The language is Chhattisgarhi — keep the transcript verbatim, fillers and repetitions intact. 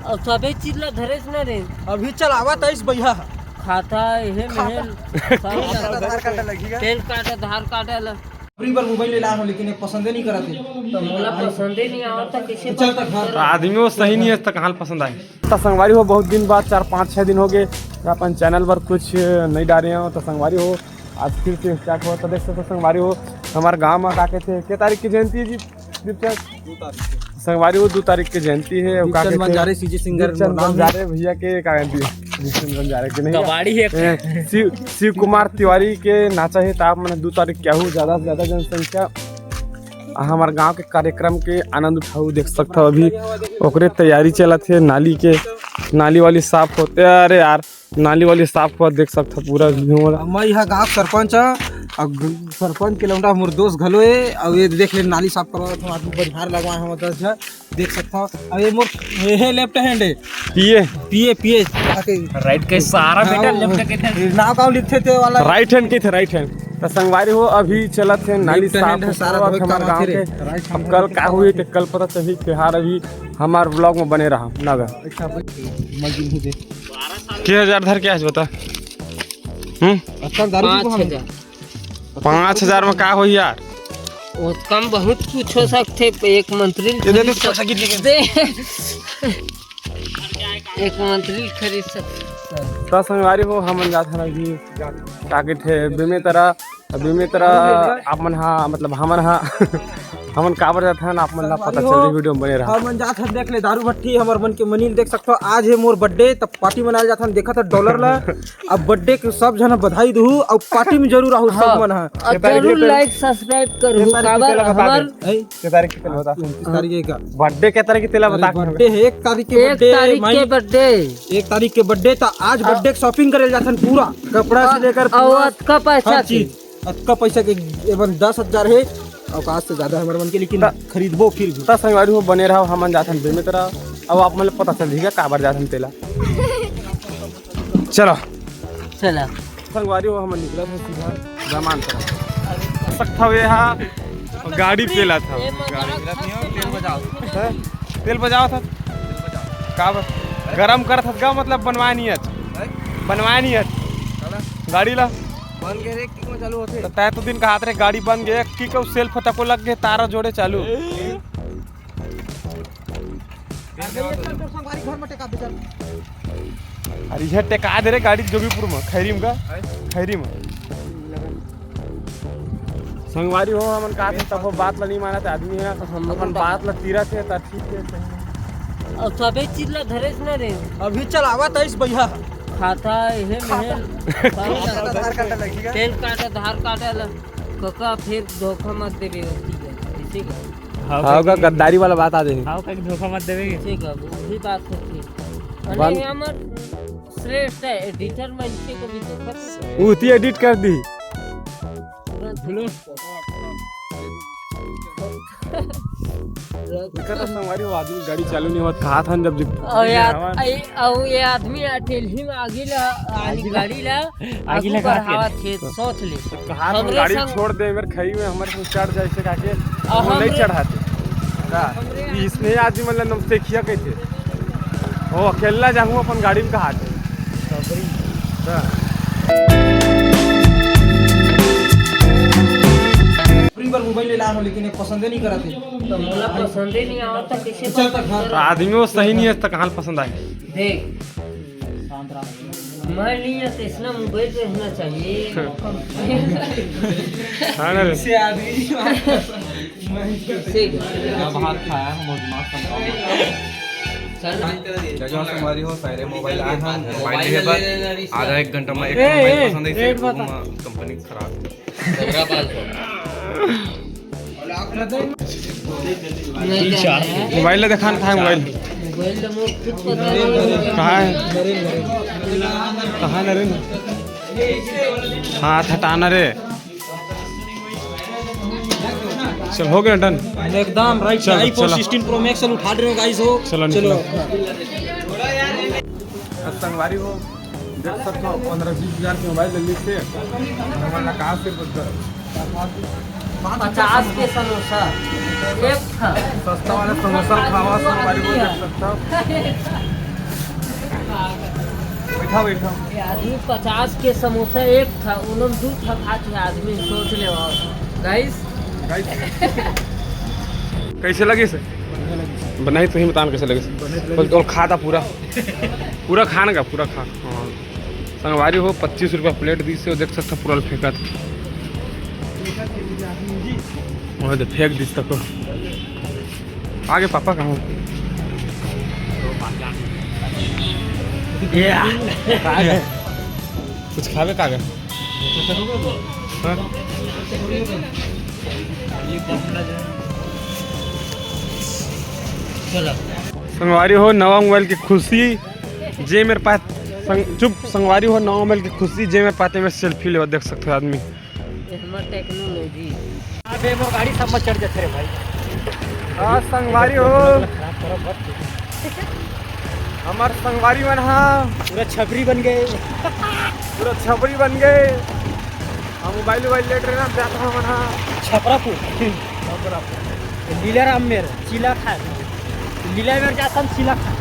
अब सबे चीज ला धरेस न रे। अभी चलावा तइस भैया। खाता एहे खाता। मेहे। आधार कार्ड लगही गा। पैन कार्ड, आधार कार्ड ला। अबरी बार मोबाइल ले लाए हो, लेकिन ये पसंदे नहीं करत हे। तो मोला पसंदे नहीं आवत, तो कैसे चल तक घर। पसंद करब? आदमी वो सही नहीं है, तो कहाँ पसंद आए? तो संगवारी हो, बहुत दिन बाद, चार पाँच छः दिन हो गए, अपन चैनल पर कुछ नहीं डाले हो। तो संगवारी हो, आज फिर से स्टार्ट हुआ। तो देख सकते हो संगवारी हो, हमारे गाँव में का कहते हैं, के तारीख की जयंती है जी? दीपचंद? दो तारीख के। संगवारी हो, दो तारीख के जयंती है। अब का दीपचंद कहते हैं? बंजारे, सीजी सिंगर दीपचंद मोर नाम है। बंजारे भैया के का जयंती है? दीपचंद बंजारे के नहीं है। कबाड़ी है। ए, शिव, शिव कुमार तिवारी के नाचा है, तो आप मैंने दो तारीख क्या हो, ज़्यादा से ज़्यादा जनसंख्या हमारे गांव के कार्यक्रम के आनंद उठाऊ। देख सकते हो अभी ओकरे तैयारी चलत है, नाली के, नाली वाली साफ होते। अरे यार, नाली वाली साफ हुआ, देख सकत हो पूरा view वाला। अब मैं यहाँ गाँव सरपंच हूँ, और ग-, सरपंच के लौंडा मोर दोस्त घलो है। और ये देख ले, नाली साफ करवा हम आदमी बनिहार लगवाए हम दस झन, देख सकत हो। अब ये मोर, ये है लेफ्ट हैंड है। पीए। पीए, पीए। आके राइट के सारा हाँ, बेटा वो लेफ्ट के थे। नाव का लिखते थे वाला। राइट हैंड के थे, राइट हैंड। तो संगवारी हो, अभी चलत है नाली लेफ्ट हैंड साफ है, सारा होत धोए हमारे काम गाँव आते के। रे। राइट अब हैंड कल का हुई तो कल पता चली। फिलहाल अभी हमारे व्लॉग में बने रहा ना गा। अच्छा, भाई, मैं गिनहूँ दे। के हजार धर के आज बता। हम्म। अच्छा, दारू पी को हम पाँच हजार। पाँच हजार में का होही यार? वो कम बहुत कुछ हो सकथे, एक मंत्री ये दे, दे, खरीद पैसा गिर गया। दे। एक मंत्री खरीद सकथे। तो संगवारी हो, हमन जात हन अभी का कहिथे, बेमेतरा। अभी में तरह आप मन हा, मतलब हमन हा, हमन काबर जात हन, आप मन ला पता चल रही, वीडियो में बने रहा। हमन जात हन, देख ले, दारू भट्टी, हमर मन के मनील देख सकथो। आज है मोर बर्थडे, तब पार्टी मनाए जात हन, देखत हन डॉलर ला। अब बर्थडे के सब झन बधाई दुहू, अब पार्टी में जरूर आहू सब हाँ। मन हा। और जरूर लाइक सब्सक्राइब करहू, काबर हमर हैं? के तारीख के तेला बता। उनतीस तारीख के का? बर्थडे के तारीख के तेला अरे बता। बर्थडे है, एक तारीख के एक बर्थडे, तारीख माई। के बर्थडे। एक तारीख के बर्थडे, त आज बर्थडे के शॉपिंग करे जाथन पूरा, कपड़ा से लेकर अउ पूरा अतका पैसा हर के। चीज। अतका पैसा के एवन दस हजार है, औकात से ज्यादा हमारे मन के, लेकिन त- खरीदबो फिर भी। त संगवारी हो, बने रहो, हमन जाथन बेमेतरा। अब आप मन ल पता चल जाएगा काबर जाथन तेला। चलो। चला। संगवारी हो, हमन निकलत हन सीधा दमान तरफ। सकथव ये हा गाड़ी पेला था। ए, मजाक मत कर। हैं? तेल बजाओ था। का बर? गरम करत हस गा, मतलब बनवाए नहीं हस। हैं? बनवाए नहीं हस। काला? गाड़ी ला। बन गए रे, किक में चालू होथे। तो तय तो दिन कहात रे गाड़ी बन गए, किक अउ सेल्फ तको लग गए, तारा जोड़े चालू। अरे, ये चल, तोर संगवारी घर में टेका दे, चल। अरे, ये टेका दे रे गाड़ी जोगीपुर में, खैरी में का? हैं? खैरी में। संगवारी हो, हमन का थे, तब वो बात ला नहीं मानत आदमी है, हम अपन बात ला तीरा थे, त ठीक है, सही है। अब सबे चीज ला धरेस न रे। अभी चलावा तइस भैया। खाता, हे खाता। मेल, आधार कार्ड लगेगा। पैन कार्ड, आधार कार्ड ला। कका, फिर धोखा मत देबे, ओती है, इसी का। हाव का गद्दारी वाला बात आ जाही। हाव का धोखा मत देबे। ठीक है, वही बात होती है। बन- अरे, हमर श्रेष्ठ है, एडिटर मन के को भी धोखा दे। उती एडिट कर दी। पूरा झूठ। इनका तो संगवारी हो, आदमी गाड़ी चालू नहीं होत, कहा था जब जब ओ यार, हवा- आई, औ ये आदमी अटेलही में आगी ला, आगी ला। गाड़ी ला, आगी आगू लगा के। बढ़ावत हे, सोच ले। तो कहा था हमरे गाड़ी संग छोड़ दे, मेरे खई में हमारे संग चढ़ जाए से काके, और वो नहीं हमरे चढ़ाते। का? हमरे इसने आदमी मतलब नमस्ते किया कहते। ओ अकेला जाहूँ अपन गाड़ी में कहा थे। का? फ्री पर मोबाइल ले लाए हो, लेकिन ये पसंद नहीं करते। तो मोला पसंद ही नहीं आवत, तो कैसे चल तक घर। आदमी वो सही नहीं है, तो कहाँ पसंद आए? देख, मैं नहीं है, तो इसना मोबाइल रहना चाहिए। हाँ ना रे। से आदमी। ठीक है। भात खाया हम, मौज मार समझाओ। चल। जगह संगवारी हो, सारे मोबाइल आए हैं, मोबाइल मोबाइल लिए ले बस। ले, ले, ले, आधा एक घंटा में एक ए, मोबाइल ए, पसंद है, रेट इसे बता। कंपनी खराब है। नहीं, क्या है? मोबाइल ले दिखा, दिखा मोबाइल। मोबाइल ले मोर खुद पता नहीं। कहाँ है? कहाँ नरेंद्र? हाथ हटाना रे। चल, हो गया डन। एकदम राइट। चलो, iPhone चलो। सिक्सटीन प्रो मैक्स उठा रहे हो गाइस हो। चलो, चलो। निकलो। संगवारी हो, देख सकते हो, पन्द्रह बीस हजार के मोबाइल ले लीसे। हमारा कहाँ से कुछ पचास के समोसा, एक था। सस्ता वाला समोसा खावा, संगवारी हो, देख सकते हो। बैठा, बैठा। ये आदमी पचास के समोसा एक था, उन्होंने दू था खा के आदमी, सोच ले। गाइस, कैसे लगे से? बनाई तो ही बतान कैसे लगे से। और खाता पूरा, पूरा खान का, पूरा खा। हाँ। संगवारी हो, पच्चीस रुपया प्लेट दी से, देख सकता पूरा ल फेंकत। ओह दे, फेंक दिस तको। आगे पापा कहाँ? ये आ। कहाँ गए? कुछ खावे का गए? हाँ? चलो। संगवारी हो, नवा मोबाइल की खुशी, जे मेरे पास संग-, चुप, संगवारी हो, नवा मोबाइल की खुशी, जे मेरे पाते में सेल्फी लेवा, देख सकते हो आदमी। ये हमर टेक्नोलॉजी। अबे मोर गाड़ी सब में चढ़ जाते रे भाई। हाँ, संगवारी हो। खराब करो मत। हमार संगवारी मन हा। पूरा छपरी बन गए। पूरा छपरी बन गए। हम मोबाइल वोबाइल लेट रहे ना, जाता हम मन हा। छपरापुर। लीलाराम मेर, चीला खाए। लीला मेर जाता हम चीला खाए।